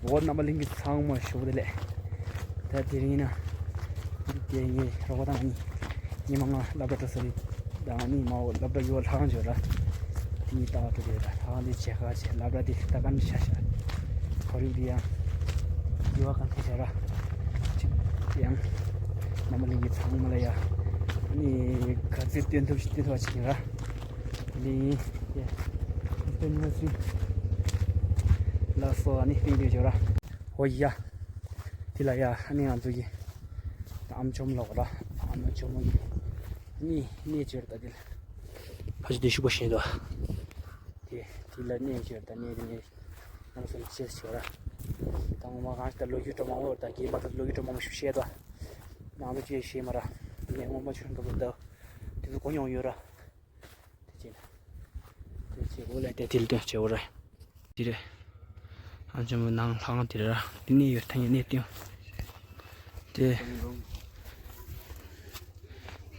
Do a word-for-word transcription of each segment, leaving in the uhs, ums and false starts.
འོ་རྣམ་པ་གླིང་གི་ཚང་མ་ཞུ་བ་དེ་ལས། ད་དེ་རིང་ན། དེ་ངའི་རོགས་པ་དང་ནི། ཉི་མ་ང་སློབ་གྲྭ་འགྲོ་ས་རེད། དང་ནི་མ་འོ་སློབ་གྲྭ་ཡོད་ལྷག་འཇོག་ར། དེ་ནི་ལྟ་བ་འགྲོ་དེ་ར་ལྷག་འདི་བྱེད་ཁ་བྱེད་སློབ་གྲྭ་དེ་ལྟ་ག་ནི་ཤ་ཤ། ཁོར་ཡུག་དེ་ཡང་། ཡོད་གང་ཐེ་ཤ་ར། ཅིག་དེ་ཡང་། རྣམ་པ་གླིང་གི་ཚང་མ་ལ་ཡ། ནི་ག་ཚོད་སྟོན་ཐུབ་ཞིག་སྟོན་ཐུབ་པ་ཅིག་ཡིན་ར། ལིང་། ལགས་སོ། ཨ་ནི་སྟེང་དུ་འབྱོར་ར། ཧོ་ཡ། དེ་ལ་ཡ་ཨ་ནི་ང་ཚོ་གི། ཨམ་ཅོམ་ལོག་ར། ཨམ་ཅོམ་གི། ནི་ནི་འབྱོར་ད་དེ་ལ། ཕ་ཆུ་དེ་ཤུག་པ་ཤེས་དོ། དེ་དེ་ལ་ནི་འབྱོར་ད་ནི་དེ་ནི། ང་ཚོ་ལ་ཆེས་ཤོར་ར། དང་མ་གང་ཞིག་ད་ལོ་རྒྱུས་འགྲོ་མང་བོ་ད་གི་མ་ད་ལོ་རྒྱུས་འགྲོ་མང་བོ་ཤུགས་ཤེས་དོ། ང་ཚོ་ཅེས་ཤེས་མ་ར། ནི་སྔོན་མ་ཆུན་འགྲོ་གི་འདུག་དེ་ཚོ་གོ་མྱོང་ཡོད་ར། དེ་བྱས་ན། དེ་བྱེད་དགོས་ལ་དེ་དེ་ལ་དོན་བྱེད་དགོས་རེད། དེ་རེད། ཨ་ཅོ་མོ་ནང་ལྷང་དེ་རེད་ར། དེ་ནས་ཡོད་ཐང་ཡོད་གནས་དོན། དེ།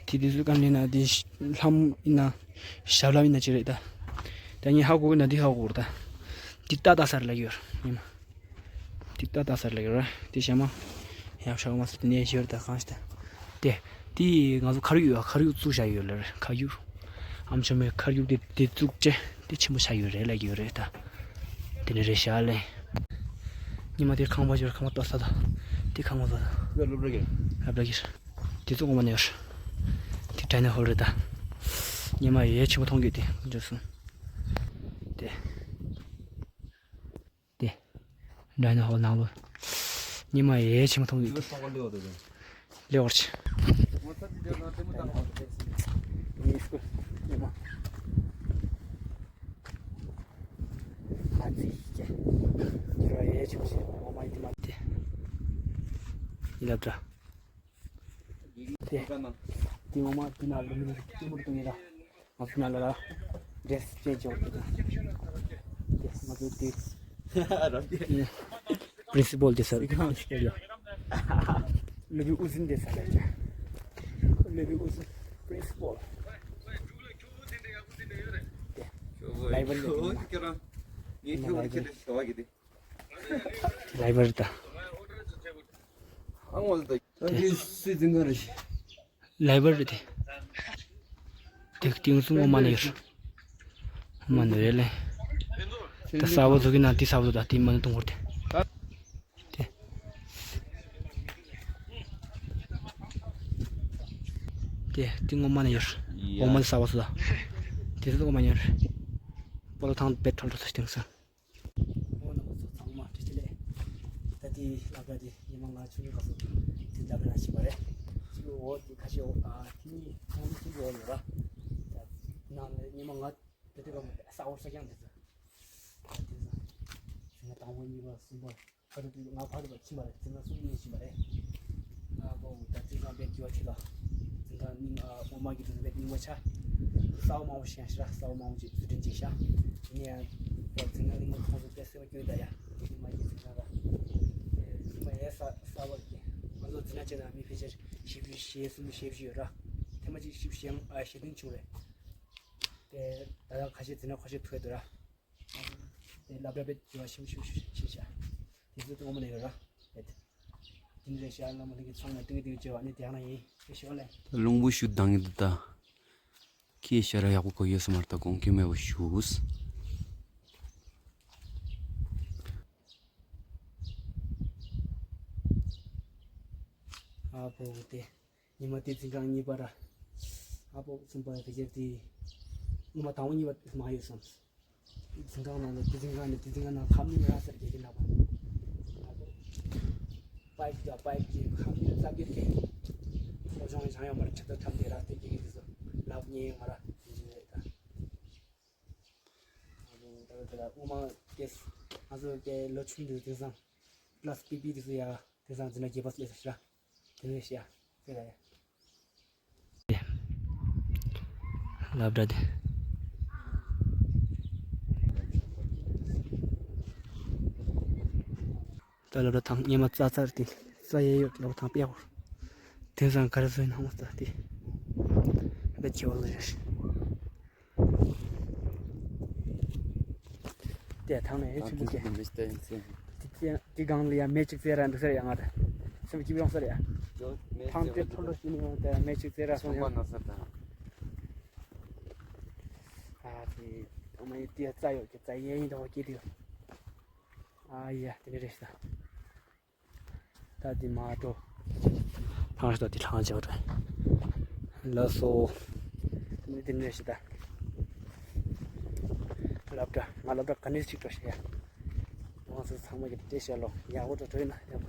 དེ་དེ་ཚོ་ག་ནས་ན་དེ་ལྷམ་ཡིན་ན། ཞབས་ལྷམ་ཡིན་ན་ཅི་རེད་ད། ད་ངས་ཧ་གོ་གི་ན་དེ་ཧ་གོ་གི་རེད་ད། དེ་ཏག་ཏག་སར་ལ་ཡོད་ར་ཉི་མ། དེ་ཏག་ཏག་སར་ལ་ཡོད་ར། དེ་ཞྭ་མོ་ཡག་ཤོས་མ་སོང་དེ་ནས་ཞོར་ད་གང་ཞིག་ད། དེ་དེ་ང་ཚོ་ཁར་ཡུག་ཡོད་ཁར་ཡུག་བཙུགས་བཞག་ཡོད་ལ་རེད་ཁར་ཡུག་ཨམ་ཆོ་མའི་ཁར་ཡུག་དེ་དེ་བཙུགས་ཅེ་དེ་ཆེན་པོ་ཆགས་ཡོད་རེད་ལ་ཡོད་རེད་ད། དེ་ནས་རེད་ཤག་ལེ། ཉི་མ་དེ་ཁང་པ་ཞོར་ཁང་པ་ལྟོ་ས་ད། དེ་ཁང་པ་ས་ད། ལབ་ལབ་རེད། ལབ་ལབ་གིར། དེ་ཚོ་ངོ་མ་ནས་ཡོད། དེ་ཌའི་ནོ་ཧོལ་རེད་ད། ཉི་མ་ཡེ་ཆེན་པོ་མཐོང་གི་དེ་འཇོག་སོང་། དེ། དེ། ཌའི་ནོ་ཧོལ་ནང་ལོ། ཉི་མ་ཡེ་ཆེན་པོ་མཐོང་གི་དེ། ལེ་བར་ཆེ། ཉི་མ། ཨ་ཙི་ཀྱེ། ཉི་མ་ཡེ་ཆེན་པོ་ཆེ་ངོ་མ་ཡི་དེ་མ་དེ། ཡི་ལབ་དྲ། དེ། དེ་ངོ་མ་དེ་ན་ལུ་མི་ལུ་སྐྱིད་མོ་གཏོང་ཡིན་ལ། ང་ཚོ་ན་ལ་ལ། ཌེ་རེ་སི་ཅེན་ཇི་བྱེད་དགོས་དེ། དེ་ང་ཚོ་དེ། རབ་རྒྱས། པི་རིན་སི་པལ་དེ་ས་རེད། པི་རིན་སི་པལ་ཡ། ལུ་བི་ཨུ་ཟིན་དེ་ས་རེད་ཅ། ལུ་བི་ཨུ་ཟིན་པི་རིན་སི་པལ། དེ། ལའི་བར་ལ་དེ་ང་། ངས་ཁྱོད་ལ་ཁྱེད་ལ་ཞུ་བ་གི་དེ། ལའི་བར་ད། ཨང་བ་ད། ད་དེ་སུས་འཛིན་ག་རེ་ཞིག་ལའི་བར་དེ། དེ་དེང་སང་ངོ་མ་ནས་ཡོད། ངོ་མ་ནས་རེད་ལེ། ད་གསར་པ་ཚོ་གི་ནང་དེ་གསར་པ་ཚོ་ད་དེ་མ་ནས་གཏོང་བར་དེ། དེ། དེ་དེ་ངོ་མ་ནས་ཡོད། ཡ། འོ་མ་གསར་པ་ཚོ་ད། དེ་ཚོ་ངོ་མ་ནས་ཡོད། སྤོ་ལོ་ཐང་བེད་ཐོན་འགྲོ་ས་དེང་སང་། ཨོ་རྣམ་པ་ཚོ་ཚང་མ་བཀྲ་ཤིས་བདེ་ལེགས། ད་ལྟའི་སློབ་གྲྭ་འདི་ཉི་མ་ང་ཆུང་ཆུང་སྐབས་སུ་དེ་སློབ་གྲྭ་ནང་ཕྱིན་པ་རེད། ཅིག་འོ་དེ་ཁ་ཤས་འོ་ཨ་ཐིག་ནི་ཁོང་ཚོ་ཐིག་འོ་ཡོད་ར། ད་ནང་ལ་ཉི་མ་ང་དེ་དུས་སྐབས་ས་འོ་ས་ཀྱང་དེ་ཚོ་དེ་ཚོ་ང་དང་པོ་གཉིས་པ་གསུམ་པ། ཕ་རུ་ང་ཕ་རུ་བ་ཕྱིན་པ་རེད། ཙི་ན་སུ་ཡིན་ཕྱིན་པ་རེད། ཨ་ཁོ་ད་ཙི་ན་བེད་སྐྱོ་བ་ཁྱི་ལ། ཙི་ན་ནི་ཨ་འོ་མ་གི་དུ་བེད་ཉིན་མོ་ཆ། ས་འོ་མང་པོ་ཤེས་ཤ་ས་འོ་མང་པོ་ཅིག་ཚུལ་ཁྲིམས་ཅིག་ཤ། ཡིན་ཡང་ད་ཙི་ན་ནི་ང་ཁོང་ཚོ་བེད་སེ་བ་སྐྱོ་ད་ཡ། དེ་མ་གི་ཙི་ན་ར། ཙི་ན་ཡ་ས་ས་བ་གི། ང་ཚོ་ཙི་ན་ཅེ་ན་མི་ཕལ་ཆེར་བཞི་བཅུ་ཞེ་གསུམ་ཞེ་བཞི་ཡོད་ར། ཐེ་མ་ཅིག་བཞི་བཅུ་ཞེ་ལྔ་ཨ་ཞེ་བདུན་བྱུང་རེད། དེ་ད་ལྟ་ཁ་ཤས་ཙི་ན་ཁོ་ཤས་ཐུག་ཡོད་དུ་ར། དེ་སློབ་གྲྭ་བེད་སྐྱོ་བ་ཤིམ་ཤིམ་ཤིམ་ཤིམ་ཤ། དེ་ཚོ་དུ་འོ་མ་ནས་ཡོད་ར། དེ་དེ་འདྲ་ཤ་ལ་མ་ལི་གི་ཚང་ན་ཏིང་ཏིང་བྱེད་བ་ནི་དེ་ཡང་ན་ཡིན་ཤི་ཤོ་ལེ། ད་རླུང་བུ་ཤུ་ལྡང་གི་འདུག་ད། ཁྱི་ཤ་ར་ཡག་པོ་གོ་ཡོད་སོ་མར་ད་གོང་ཁྱི་མེད་པ་ཤུས། ཨ་ཕོ་དེ། ཉི་མ་དེ་འཛིན་གྲྭ་གཉིས་པ་ར། ཨ་ཕོ་གསུམ་པ་དེ་རྒྱབ་དེ། ཉི་མ་དང་པོ་གཉིས་པ་མ་ཡོད་སོང་། དེ་འཛིན་གྲྭ་ནང་ནས་དེ་འཛིན་གྲྭ་ནས་དེ་འཛིན་གྲྭ་ནང་ཁམས་ནི་ར་ཟེར་གྱི་ཡིན་ན་པ། པའིབ་ཀྱི་པའིབ་ཀྱི་ཁམས་ནི་རྩ་བརྒྱུད་ཀྱི། སློབ་སྦྱོང་བྱང་ཡོད་མ་རེད་ཆབ་ཏུ་ཐམ་དེ་ར་དེ་གྱི་གི་དེ་ཚོ་ལབ་ཉེ་ཡོད་མ་ར་དེ་འཛིན་རེད་ད། ཨ་ནི་ད་ད་ད་དབུ་མ་སྐད་ང་ཚོ་སྐད་ལོ་ཆུང་དུས་དེང་སང་ཀླ་སི་པི་པི་དེ་ཚོ་ཡ་དེང་སང་འཛིན་གྲྭ་བརྒྱད་པ་སླེབས་སོང་ཤི་ར། དེ་ནས་ཤི་ཡ་ཟེར་ར་ཡ། སློབ་གྲྭ་དེ། ད་སློབ་གྲྭ་ཐང་སྙེ་མ་རྩ་རྩ་རེད་དེ་རྩ་ཡས་ཡོད་སློབ་གྲྭ་ཐང་དཔེ་ཡག་པོ། དེང་སང་ག་རེ་བཟོས་ནའང་རྩ་དེ། དཔེ་ཆེ་བ་ལ་རེད། དེ་ཐང་ནས་ཡོད་ཆེན་པོ་སྐད། དེ་ དེ་དེ་སྒང་ལ་ཡང་མེ་གཅིག་བཙལ་ར་འདུག་ས་རེད་ཡ། ང་ད་སེམས་སྐྱིད་པོ་ཡོང་ས་རེད་ཡ། ཐང་དེ་ཐོ་ལོ་ཞིག་ནས་ཡང་དེ་མེ་གཅིག་བཙལ་ར་སོང་ཡང་། ཨ་དེ་ཨ་མ་ཡི་དེ་རྩྭ་ཡོད་ཀྱི་རྩྭ་ཡན་ཡིན་དང་སྐྱིད་དེ་ཡོད། ཨ་ཡ་དེ་ནི་རེད་ཤི་ད། ད་དེ་མ་གཏོགས། ཐང་ཤི་ད་དེ་ལྷང་ཅག་རེད། ལགས་སོ། དེ་ནི་དེ་ནི་རེད་ཤི་ད། སློབ་གྲྭ་ང་སློབ་གྲྭ་ག་ནས་ཅིག་འགྲོ་ཤི་ཡ། ང་ཚོ་ཚང་མ་གི་བཀྲ་ཤིས་ལོ་ཡག་པོ་འགྲོ་འགྲོ་ཡིན་ན་ཡག་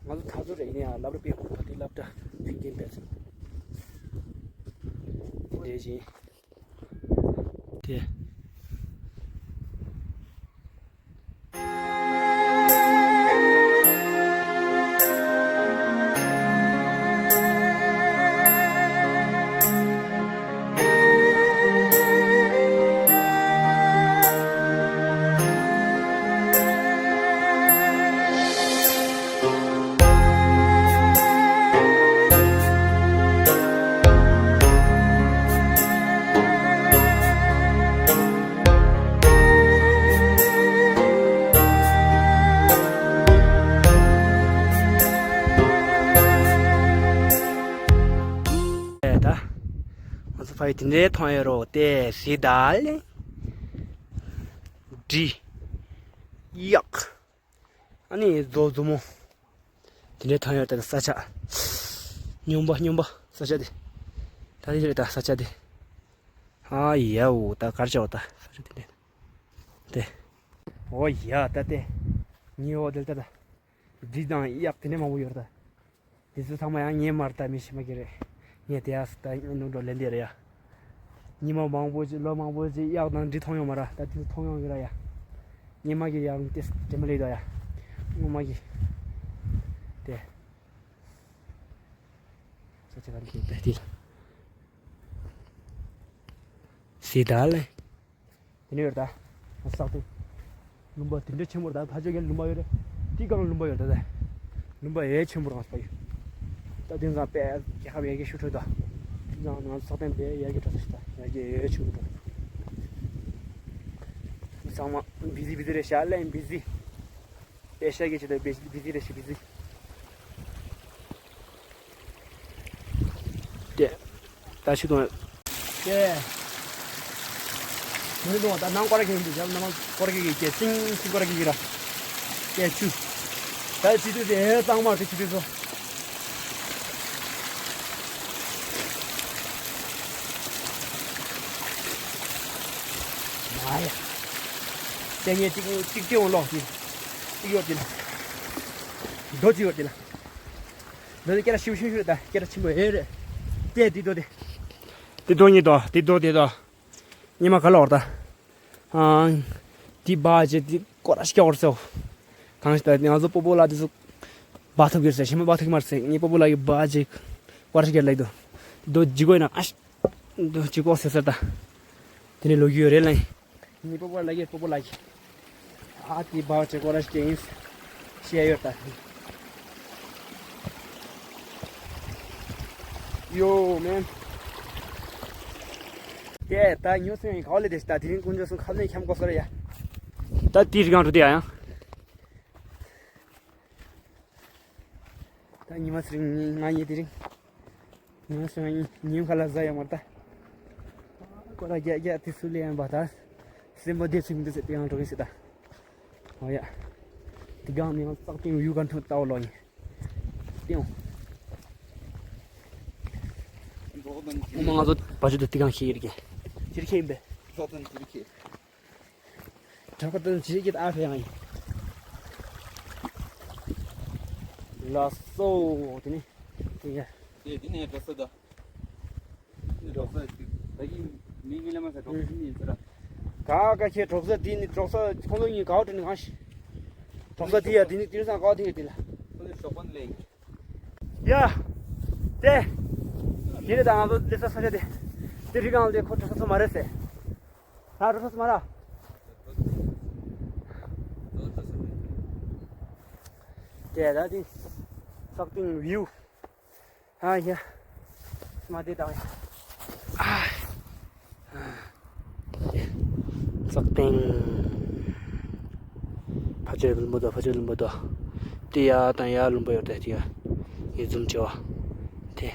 པོ། ང་ཚོ་ད་ཚོ་རེ་ཡིན་ཡང་སློབ་གྲྭ་པའི་གོ་དེ་སློབ་གྲྭ་ཕན་ཀྱིན་པས་ཚོ། དེ་འདྲས་ཡིན། དེ། ད། ང་ཚོ་ཕ་ཡི་དེ་འདྲའི་མཐོང་ཡོད་རོ་དེ་སི་ད་ལེ། འབྲི། གཡག་ཨ་ནི་མཛོ་མཛོ་མོ། དེ་འདྲའི་མཐོང་ཡོད་དེ་ས་ཆ། སྨྱོན་པ་སྨྱོན་པ་ས་ཆ་དེ། ད་དེ་རེད་ད་ས་ཆ་དེ། ཨ་ཡའོ་ད་གར་ཆའོ་ད་ས་ཆ་དེ་འདྲ། དེ། ཨོ་ཡ་ད་དེ། ཉི་འོ་དེ་ལྟ་ད། འབྲི་དང་གཡག་དེ་ནས་མང་པོ་ཡོད་ད། དེ་ཚོ་ཚང་མ་ཡང་ངས་མར་ལྟ་མི་ཤེས་མ་གི་རེད། ངས་དེ་ཡ་ད་ནུ་འགྲོ་ལེན་དེ་རེད་ཡ། ཉི་མ་མང་པོ་ཅིག་ལོ་མང་པོ་ཅིག་གཡག་དང་འབྲི་མཐོང་ཡོང་མ་ར་ད་དེ་ཚོ་མཐོང་ཡོང་གི་ར་ཡ། ངས་མ་གི་ཡང་དེ་དྲན་མ་ལེ་ད་ཡ། ངོ་མ་གི། དེ། ས་ཆ་ག་རེ་ཁེལ་ཏེ་དེ་ལ། སི་ད་ལེ། དེ་ནས་ཡོད་ད། སག་སྟེང་། ལུང་པ་དེ་འདྲ་ཆེན་པོ་ར་ད་ཕ་ཆོས་ཀྱི་ལུང་པ་ཡོད་རེད། དེ་གང་ལུང་པ་ཡོད་ད་ད། ལུང་པ་ཡེ་ཆེན་པོ་རང་སྤ་ཡོད། ད་དེང་སང་པས་རྒྱལ་ཁབ་ཡར་རྒྱས་ཤུགས་འཕྲོད་ད། དེང་སང་ང་ཚོ་སག་སྟེང་པས་ཡར་རྒྱས་འགྲོ་ས་ཞིག་ད་ཡར་རྒྱས་ཡེ་ཆེན་པོ་འགྲོ། ཚང་མ་བི་ཟི་བི་ཟི་རེད་ཤག་ལེ་བི་ཟི། པེ་ཤ་གི་ཆེད་དུ་བི་ཟི་བི་ཟི་རེ་ཞིག་བི་ཟི། དེ། ད་ཆུ་དང་། དེ། མི་དང་ད་ནང་སྐོར་གྱི་ཡིན་དུ་ཡང་ནང་སྐོར་གྱི་གི་ཅིང་ཅིང་སྐོར་གྱི་གི་ར། དེ་ཆུ། ད་ཆུ་དུ་དེ་ཧེ་གཙང་མ་དེ་ཆུ་དུ་སོ། མ་ཡ། དེ་ངས་ཅིག་ཅིག་ཅིག་འོང་ལོག་ཅིག་ཅིག་ཡོད་དེ་ལ། རྡོ་ཅིག་ཡོད་དེ་ལ། འདི་ནི་སྐད་གྲགས་ཞིབ་ཞིབ་ཞིབ་དང་སྐད་གྲགས་ཆེན་པོ་ཨེ་རེད། དེ་དེ་རྡོ་དེ། དེ་རྡོ་གཉིས་དོ་དེ་རྡོ་དེ་དོ། ཉི་མ་ག་ལོར་ད། ཨང་། དེ་སྦ་ཅེ་དེ་སྐོར་ར་ཤི་སྐྱོར་སོ། གང་ཞིག་ད་ང་ཚོ་སྤོ་བོ་ལ་དེ་ཚོ་སྦ་ཐུབ་ཀྱི་རེད་ཟེར་ཤི་མ་སྦ་ཐུབ་ཀྱི་མ་རེད་ཟེར་ངས་སྤོ་བོ་ལ་གི་སྦ་ཅེ་སྐོར་ར་ཤི་སྐྱོར་ལ་ཡི་དོ། དེ་རྡོ་ཇི་གོ་ཡིན་ན་ཨ་ཤི། དེ་ཅི་གོ་ཟེར་ཟེར་ད། དེ་ནས་ལོ་རྒྱུས་ཡོད་རེད་ལ། ངའི་སྤོ་བོ་ལ་ཡེ་སྤོ་བོ་ལ་ཡེ། ཨ་ཏི་བ་ཅེ་གོ་ར་ཤི་ཡིན། ཤི་ཡ་ཡོད་ད། ཡོ་མེན། དེ་ད་ཉོ་སོང་ཡིན་ག་བ་ལེ་དེ་ད་དེ་རིང་དཀོན་མཆོག་གསུམ་ཁ་ནས་འཁྱམ་གོ་སོ་ར་ཡ། ད་དེ་རིང་གང་འགྲོ་དེ་ཡ་ཡང་། ད་ཉི་མ་ཚེ་རིང་ང་ཡི་དེ་རིང་། ཉི་མ་ཚེ་རིང་ཉི་མ་ཁ་ལ་ཟ་ཡ་མར་ད། ཀོ་ར་རྒྱ་རྒྱ་དེ་སུ་ལེ་ཡང་བ་ད། སེམས་པ་བདེ་ཚིག་འདི་ཟེར་དེ་ཡང་འགྲོ་གི་ཟེར་ད། ཨོ་ཡ། དེ་གང་ནས་ཡང་སག་སྟེང་ཡུལ་ག་འཐུང་ལྟ་བ་ལོ་ཡིན། སྟེང་། ཨོ་མ་ང་ཚོ་བ་ཅུ་དུ་དེ་གང་ཤེས་ཡིར་གི། ཅིར་ཁེ་ཡིན་པས། ས་ཚན་ཅིར་ཁེ། དྲག་པོ་དང་ཇི་གི་ཨ་ཕེ་ཡང་ཡིན། ལ་སོ་དེ་ནི་དེ་ཡ། དེ་དེ་ནས་འགྲོ་ས་ད། འགྲོ་ས་ད་གི་མི་ངི་ལ་མ་ས་འགྲོ་ས་ཡིན་ཟེར་ར། ག་ག་ཁྱེད་འགྲོ་ས་དེ་ནི་འགྲོ་ས་ཁོང་ཚོ་གཉིས་ག་བ་འགྲོ་ནི་གང་ཤི། འགྲོ་ས་དེ་ཡ་དེ་ནི་དེ་ནི་སང་ག་བ་དེ་ཡ་དེ་ལ། ཁོང་ཚོ་ཞོགས་པ་ལས། ཡ། དེ། དེ་རེད་ད་ང་ཚོ་སླེབས་ས་ས་ཆ་དེ། དེ་རི་སྒང་ལ་དེ་ཁོ་འགྲོ་ས་ཚོ་མ་རེད་ཟེར། ད་རུ་ཐོག་མ་ར། དེ་ད་དེ་སག་སྟེང་བིའུ། ཨ་ཡ། མ་དེ་དང་ཡ། ཨ། སག་སྟེང་། ཕ་ ཕྱིར་ལུང་པ་དང་ཕ་ཕྱིར་ལུང་པ་དང་། དེ་ཡར་དང་ཡར་ལུང་པ་ཡོད་དེ་དེ་ཡར་ཡིད་འཛུམ་བྱེད་པ་དེ།